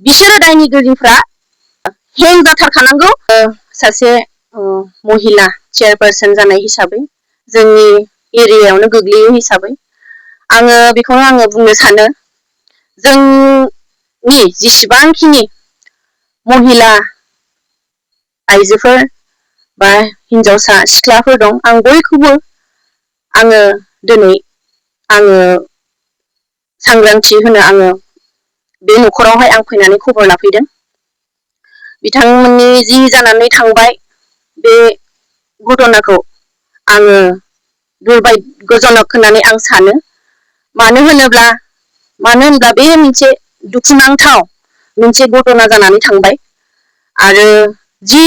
बिसोरो दायनिगिरिफ्रा हें जाथारखानांगौ। सासे महिला चेयारपारसन जानाय हिसाबै जोंनि एरियायावनो गोग्लैयो हिसाबै आङो बेखौनो आङो बुंनो सानो जोंनि जेसेबांखिनि महिला आइजोफोर बा हिनजावसा सिख्लाफोर दं आं बयखौबो आङो दिनै आङो सांग्रांथि होनो आङो बे न'खरावहाय आं फैनानै खबर लाफैदों। बिथांमोननि जि जानानै थांबाय बे घटनाखौ आङो दुर्भाग्यजनक होननानै आं सानो। मानो होनोब्ला बे मोनसे दुखुनांथाव मोनसे घटना जानानै थांबाय आरो जि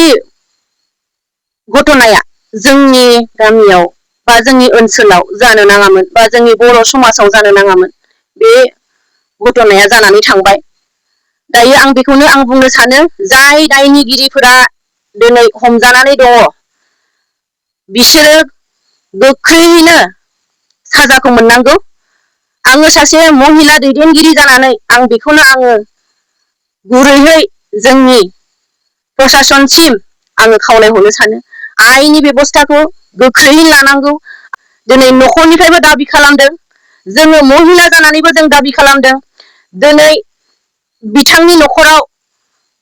घटनाया जोंनि गामियाव बा जोंनि ओनसोलाव जानो नाङामोन बा जोंनि बर' समाजाव जानो नाङामोन बे घटनाया जानानै थांबाय। दायो आं बेखौनो आं बुंनो सानो जाय दायनिगिरिफोरा दिनै हमजानानै दङ बिसोरो गोख्रैयैनो साजाखौ मोननांगौ। आङो सासे महिला दैदेनगिरि जानानै आं बेखौनो आङो गुरैयै जोंनि प्रसासनसिम आङो खावलायहरनो सानो आयेननि बेब'स्थाखौ गोख्रैयै लानांगौ। दिनै न'खरनिफ्रायबो दाबि खालामदों, जोङो महिला जानानैबो जों दाबि खालामदों। दिनै बिथांनि न'खराव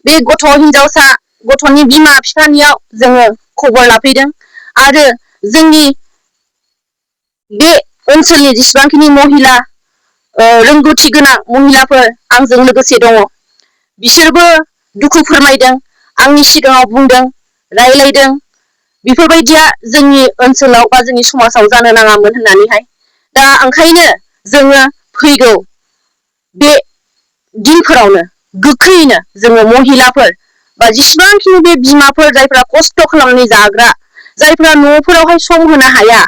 बे गथ' हिनजावसा गथ'नि बिमा बिफानियाव जोङो खबर लाफैदों आरो जोंनि बे ओनसोलनि जेसेबांखिनि महिला रोंगौथि गोनां महिलाफोर आंजों लोगोसे दङ बिसोरबो दुखु फोरमायदों, आंनि सिगाङाव बुंदों, रायलायदों बेफोरबायदिया जोंनि ओनसोलाव बा जोंनि समाजाव जानो नाङामोन होननानैहाय। दा ओंखायनो जोङो फैगौ बे दिनफोरावनो गोख्रैयैनो जोङो महिलाफोर बा जेसेबांखिनि बे बिमाफोर जायफ्रा खस्थ' खालामनानै जाग्रा, जायफ्रा न'फोरावहाय सम होनो हाया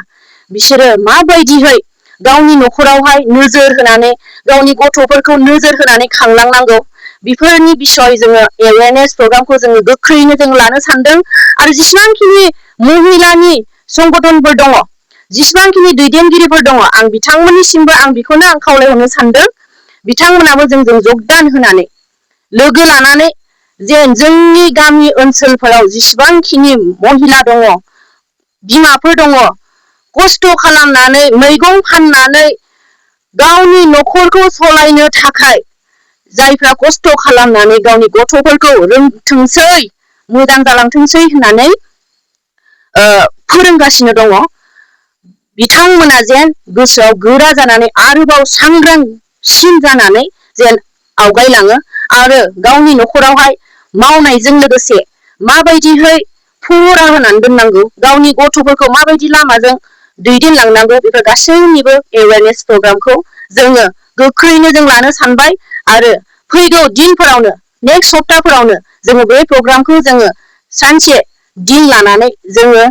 बिसोरो माबायदिहै गावनि न'खरावहाय नोजोर होनानै गावनि गथ'फोरखौ नोजोर होनानै खांलांनांगौ बेफोरनि बिसय जोङो एवेयारनेस प्रग्रामखौ जोङो गोख्रैयैनो जों लानो सानदों आरो जेसेबांखिनि महिलानि संगठनफोर दङ, जेसेबांखिनि दैदेनगिरिफोर दङ आं बिथांमोननिसिमबो आं बेखौनो आं खावलायहरनो सानदों बिथांमोनाबो जोंजों जगदान होनानै लोगो लानानै जेन जोंनि गामि ओनसोलफोराव जेसेबांखिनि महिला दङ, बिमाफोर दङ, खस्थ' खालामनानै मैगं फाननानै गावनि न'खरखौ सलायनो थाखाय जायफ्रा खस्थ' खालामनानै गावनि गथ'फोरखौ रोंथोंसै मोजां जालांथोंसै होननानै फोरोंगासिनो दङ बिथांमोना जेन गोसोआव गोरा जानानै आरोबाव सांग्रांसिन जानानै जेन आवगायलाङो आरो गावनि न'खरावहाय मावनायजों लोगोसे माबायदिहै फुरा होनानै दोननांगौ, गावनि गथ'फोरखौ माबायदि लामाजों दैदेनलांनांगौ बेफोर गासैनिबो एवेयारनेस प्रग्रामखौ जोङो गोख्रैनो जों लानो सानबाय आरो फैगौ दिनफोरावनो नेक्स्ट सप्ताफोरावनो जोङो बे प्रग्रामखौ जोङो सानसे दिन लानानै जोङो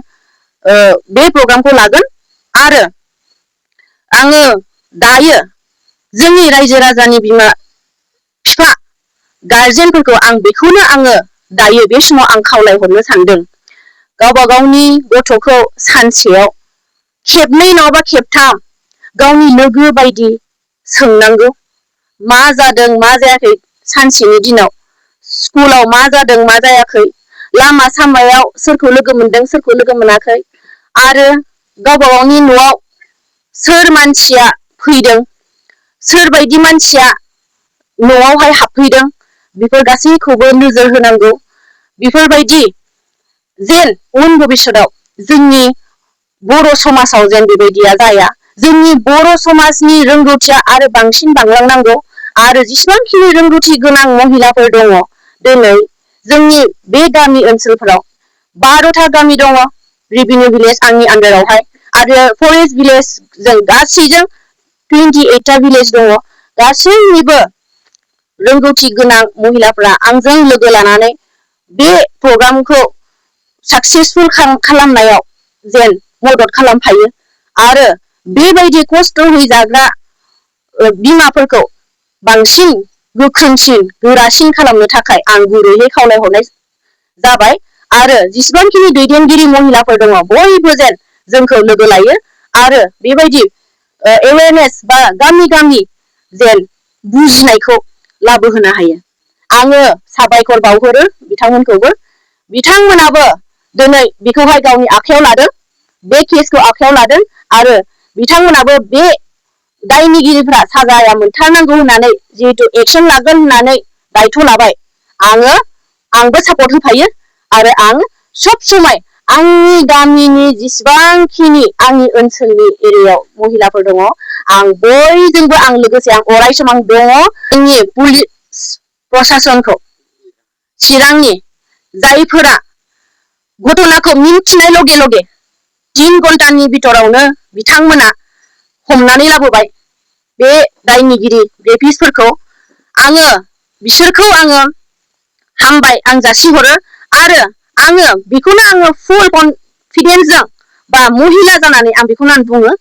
बे प्रग्रामखौ लागोन आरो आङो दायो जोंनि रायजो राजानि बिमा बिफा गारजेनफोरखौ आं बेखौनो आङो दायो बे समाव आं खावलायहरनो सानदों गावबा गावनि गथ'खौ सानसेयाव खेबनै नङाबा खेबथाम गावनि लोगो बायदि सोंनांगौ मा जादों मा जायाखै सानसेनि दिनाव, स्कुलाव मा जादों मा जायाखै, लामा सामायाव सोरखौ लोगो मोनदों सोरखौ लोगो मोनाखै आरो गावबा गावनि न'आव सोर मानसिया फैदों, सोरबायदि मानसिया न'आवहाय हाबफैदों बेफोर गासैखौबो नोजोर होनांगौ। बेफोरबायदि जेन उन भबिष्यतआव जोंनि बर' समाजाव जेन बेबायदिया जाया, जोंनि बर' समाजनि रोंगौथिया आरो बांसिन बांलांनांगौ आरो जेसेबांखिनि रोंगौथि गोनां महिलाफोर दङ दिनै जोंनि बे गामि ओनसोलफोराव 12था गामि दङ रेभिनिउ भिलेज आंनि आन्दारावहाय आरो फरेस्ट भिलेज जों गासैजों 28टा भिलेज दङ। गासैनिबो रोंगौथि गोनां महिलाफ्रा आंजों लोगो लानानै बे प्रग्रामखौ साक्सेसफुल खालामनायाव जेन मदद खालामफायो आरो बेबायदि खस्थ' होजाग्रा बिमाफोरखौ बांसिन गोख्रोंसिन गोरासिन खालामनो थाखाय आं गुरैयै खावलायहरनाय जाबाय आरो जेसेबांखिनि दैदेनगिरि महिलाफोर दङ बयबो जेन जोंखौ लोगो लायो आरो बेबायदि एवेयारनेस बा गामि गामि जेन बुजिनायखौ लाबोहोनो हायो। आङो साबायखर बावहरो बिथांमोनखौबो। बिथांमोनाबो दिनै बेखौहाय गावनि आखायाव लादों, बे केसखौ आखायाव लादों आरो बिथांमोनाबो बे दायनिगिरिफ्रा साजाया मोनथारनांगौ होननानै जिहेतु एक्सन लागोन होननानै दायथ' लाबाय। आंबो सापर्ट होफायो आरो आं सब समाय आंनि गामिनि जेसेबांखिनि आंनि ओनसोलनि एरियायाव महिलाफोर दङ, आं बयजोंबो लोगोसे आं अरायसम दङ। जोंनि पुलिस प्रसासनखौ चिरांनि जायफोरा घटनाखौ मिन्थिनाय लगे लगे 3 घन्टानि बिथोरावनो बिथांमोना हमनानै लाबोबाय बे दायनिगिरि रेपिस्टफोरखौ। बिसोरखौ हामबाय आं जासिहरो आरो बेखौनो फुल कनफिडेन्सजों बा महिला जानानै आं बेखौनो बुङो